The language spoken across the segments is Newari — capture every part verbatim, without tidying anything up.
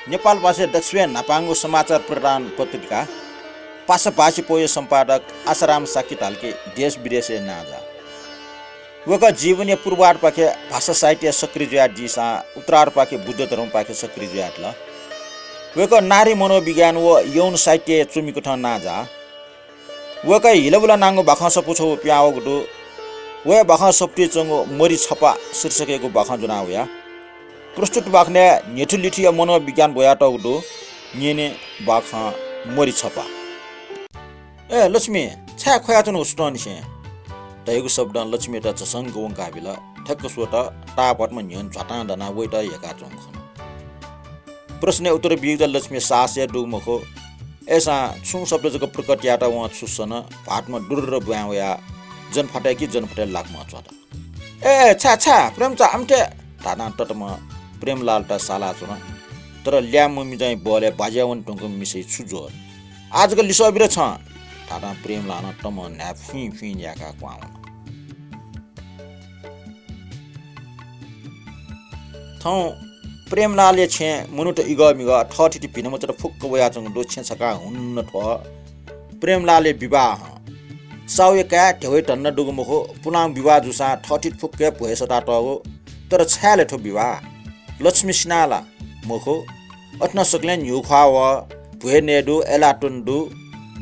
नेपालभाषाया दक्वसिबें न्हापांगु समाचार प्रदान पत्रिका पासाभाषी पौया सम्पादक आशाराम शाक्य धालकि देश विदेशय् नांजाः। वय्कः जीवनया पूर्वार्धपाखे भाषा साहित्यय् सक्रिय जुयादीसां उत्तरार्धपाखे बुद्ध धर्मपाखे सक्रिय जुयादिल। वय्कः नारी मनोविज्ञान व यौन साहित्यय् च्वमिकथं नांजाः। वय्कः हिलाबुला नांगु बाखं सफू छगू पिहां वःगु दु। वया बाखं सफुतिइ च्वंगु मरि छपा शीर्षकयागु बाखं ज्वनाः वया। प्रस्तुत बाखनय् न्ह्यथु लिथुया मनोविज्ञान ब्वयातःगु दु। न्यने बाखं मरि छपा। ए लक्ष्मी, छाय् ख्वयाच्वनागु सुथंनिसें? धयागु शब्दं लक्ष्मीयात झसंक वंका बिल। ठ्याक्क स्वत, ताःभत्म न्ह्यःने झ्वातां दनाः वयात हेकाच्वंगु खन। प्रश्नया उत्तर बीगु लक्ष्मी साहस हे दुगु मखु। अय्सां छुं शब्द जक प्रकट यायेत वं छुस्सन, भाःतम्ह दुर्र ब्वाँय् वयाः जनफातय् कि जनफातय् लाकम्ह च्वत। ए, छाय्, छाय्, प्रेमचा, अम्थे धाधां ततम्ह प्रेमलालयात सालाच्वन। तर ल्याय्म्ह मिजंया बलय् बाज्या वने धुंकूम्ह मिसाया छु ज्वर? आः जक लिसः बिल छं धाधां प्रेमलालं तमं न्हाय् फुइँ फुइँ न्यायेकाः क्वहां वन। थौं प्रेमलालया छेँय् मनूत इगः मिगः थःथिति भिनामचात फुक्क वयाच्वंगु दु। छेँ छकाः हुन्न थ्वः। प्रेमलालया विवाह हं। साहुया काय् ध्यबा धन्दा दुगु मखु। पुलांगु विवाह जूसां थःथिति फुक्क हे भ्वय् सतातःगु। तर छाय् ले थ्व विवाह? लक्ष्मी सिना ला? मखु। अथे नं सकलें न्ह्यू ख्वाः वः, भ्वय् नये दु, अय्लाः त्वने दु,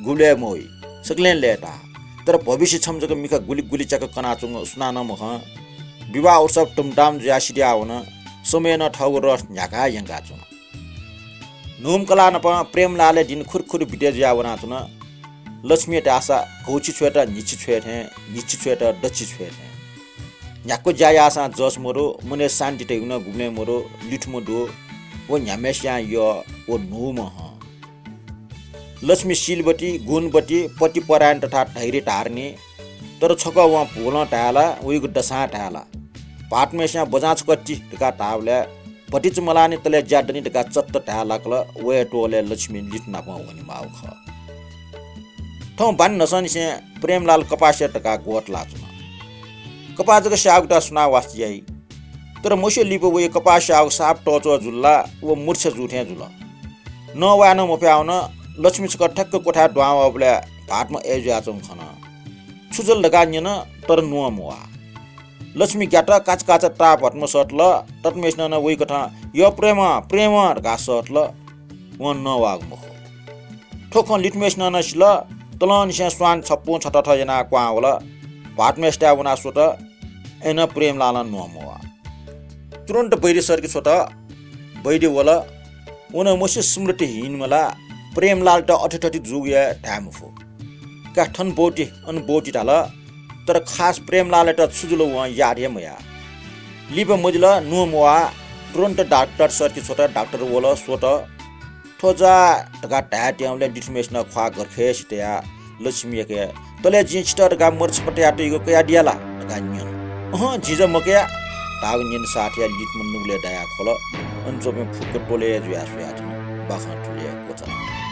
गुबलें मवइ, सकलें लय्ताः। तर भविष्य छम्ह जक मिखा गुलि गुलि च्याक कनाच्वंगु सुनानं मखं। विवाह उत्सव धुमधाम जुयाः सिधयावन। समयं नं थःगु रथ न्ह्याकाः यंकाच्वन। न्हूम्ह कलाः नाप प्रेमलालया दिं खुरु खुरु बिते जुयाः वनाच्वन। लक्ष्मीया धाःसा घौछि छ्वयेत न्हिछि छ्वये थें, न्हिछि छ्वयेत दच्छि छ्वये थें। न्ह्याक्व ज्या याःसां जस मदु, मनय् शान्ति धइगु नं गुबलें मदु, लिथुम्ह दु। व न्ह्याम्हेसियां यः, व न्हूम्ह हं। लक्ष्मी शीलवती, गुणवती, पतिपरायण तथा धैर्यधारिणी। तर छकः वं भूलं धाये ला, वइगु दसां धाये ला। भाःतम्हेसियां बजां छकः ति धकाः धाःबलय् भतिचा मलाःनि तले ज्या दनि धकाः चत्त धाये लाकल। वया त्वःलय् लक्ष्मी लित नाप वनेमाःगु खः। थौं बान्हि न्हसंनिसें प्रेमलाल कपाः स्यात धकाः ग्वः तलाच्वन। कपाः जक स्याःगुयात सुनां वास्ता याइ? तर म्हस्यू लिपा वया कपाः स्याःगु साप तःच्वः जुल ला, व मूर्छा जू थें जुल। नवाये नं मफयावन। लक्ष्मी छकः ठ्याक्क क्वथाय् दुहां वःबलय् भाःतम्ह अय् जुयाच्वंगु खन। छु जुल धकाः न्यन, तर न्ववाः मवः। लक्ष्मी ग्यात, काचाकाचा ताःभत्म सःतल। ततम्हेसिनं नं वइकथं "यः प्रेम, प्रेम" धकाः सःतल। वं नवाःगु मखु। थ्व खँ लिथुम्हेसिनं नं सिल। तलंनिसें स्वान छप्पुं छथथः यानाः क्वहां वल। भाःतम्हेसिथाय् वनाः स्वत। अय्नं प्रेमलालं न्ववाः मवः। तुरुन्त बैद्य सरके छ्वत। बैद्य वल। व नं म्हस्यू स्मृतिहीन मला। प्रेमलालयात अथे थथे जूगु हे धाये मफु। का थन ब्वति, अन ब्वति धाल। तर खास प्रेमलालयात छु जुल वं याद हे मयाः। लिपा मजिल, न्ववाः मवः। तुरुन्त डाक्टर सरके छ्वत। डाक्टर वल, स्वत। थ्व जा धकाः धाये त्यंबलय् लिथुम्हेसिनं ख्वाः गरखय् सितयाः लक्ष्मीयाके "तले जिं छितः धकाः मरि छपा तयातइगु कयादिया ला?" धकाः न्यन। "अहं, जिं जा मकया" धाःगु न्यने साथया लिथुम्ह नुगलय् दायाः ख्वल। अन च्वंपिं फुक्क त्वलय् जुयाः स्वयाच्वन। बाखं थुलि हे क्वचाः।